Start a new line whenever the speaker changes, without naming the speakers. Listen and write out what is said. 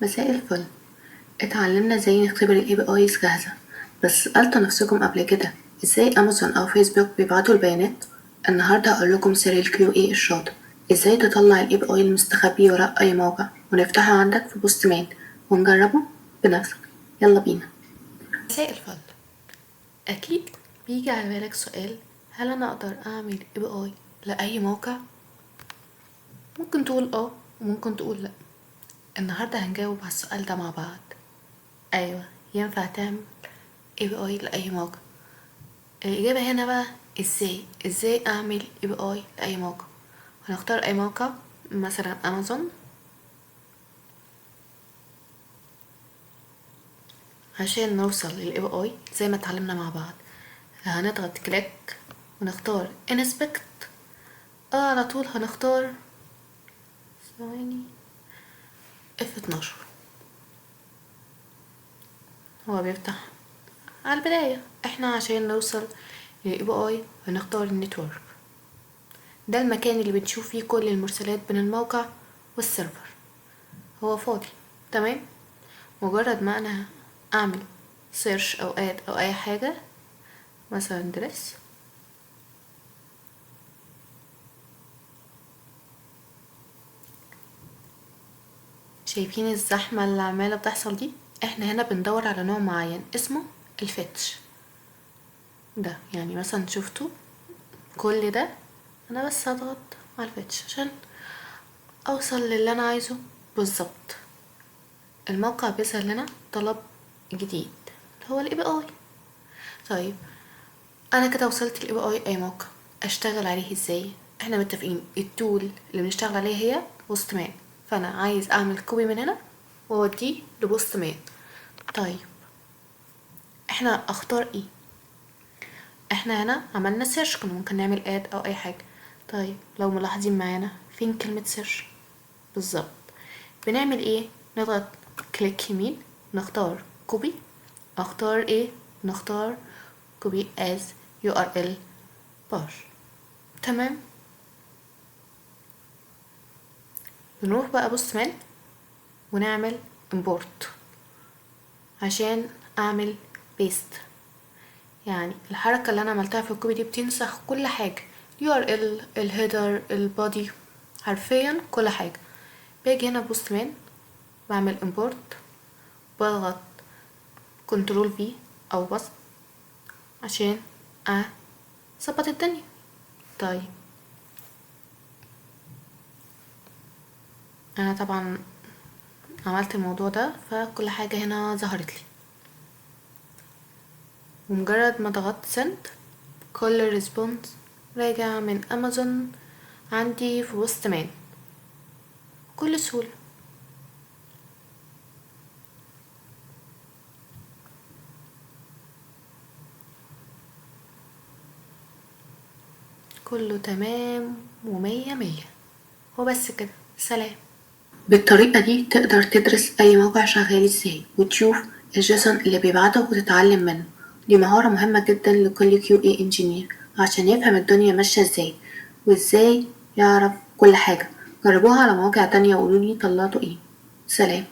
مساء الفل. اتعلمنا ازاي نختبر ال APIs جاهزة، بس سألتوا نفسكم قبل كده ازاي امازون او فيسبوك بيبعتوا البيانات؟ النهاردة هقولكم سر ال QA الشاطر، ازاي تطلع ال API المستخبي وراء اي موقع ونفتحه عندك في Postman ونجربه بنفسك. يلا بينا. مساء الفل. اكيد بيجي على بالك سؤال، هل انا اقدر اعمل API لاي موقع؟ ممكن تقول اه وممكن تقول لا. النهاردة هنجاوب على السؤال ده مع بعض. ايوه، ينفع تعمل API لأي موقع. الإجابة هنا بقى ازاي؟ ازاي اعمل API لأي موقع؟ هنختار اي موقع، مثلا امازون، عشان نوصل لل API زي ما اتعلمنا مع بعض. هنضغط click ونختار inspect، على طول هنختار ثواني F12. هو بيفتح على البداية. احنا عشان نوصل لل API هنختار ال network، ده المكان اللي بنشوف فيه كل المرسلات بين الموقع وال server. هو فاضي، تمام؟ مجرد ما انا اعمل search او add او اي حاجة، مثلا dress، شايفين الزحمة اللي عمالة بتحصل دي؟ احنا هنا بندور على نوع معين اسمه ال fetch ده. يعني مثلا شفتوا كل ده، انا بس هضغط على ال fetch عشان اوصل للي انا عايزه بالظبط. الموقع بيظهر لنا طلب جديد اللي هو ال API. طيب انا كده وصلت لل API اي موقع، اشتغل عليه ازاي؟ احنا متفقين ال tool اللي بنشتغل عليها هي Postman، فانا عايز اعمل copy من هنا واوديه ل Postman. طيب احنا اختار ايه؟ احنا هنا عملنا search، كنا ممكن نعمل add او اي حاجه. طيب لو ملاحظين معانا فين كلمه search بالظبط؟ بنعمل ايه؟ نضغط click يمين، نختار copy، اختار ايه؟ نختار copy as URL path. تمام. بنروح بقى Postman ونعمل import عشان اعمل paste. يعني الحركة اللي انا عملتها في ال copy دي بتنسخ كل حاجة، URL، ال header، ال body، حرفيا كل حاجة. باجي هنا Postman بعمل import، بضغط control V او paste عشان اظبط الدنيا. طيب انا طبعا عملت الموضوع ده فكل حاجة هنا ظهرت لي. ومجرد ما ضغطت send كل response راجع من امازون عندي في Postman بكل سهولة. كله تمام ومية مية. وبس كده، سلام. بالطريقة دي تقدر تدرس أي موقع شغال ازاي وتشوف ال JSON اللي بيبعته وتتعلم منه. دي مهارة مهمة جدا لكل QA engineer عشان يفهم الدنيا ماشية ازاي وازاي يعرف كل حاجة. جربوها على مواقع تانية وقولولي طلعتوا ايه. سلام.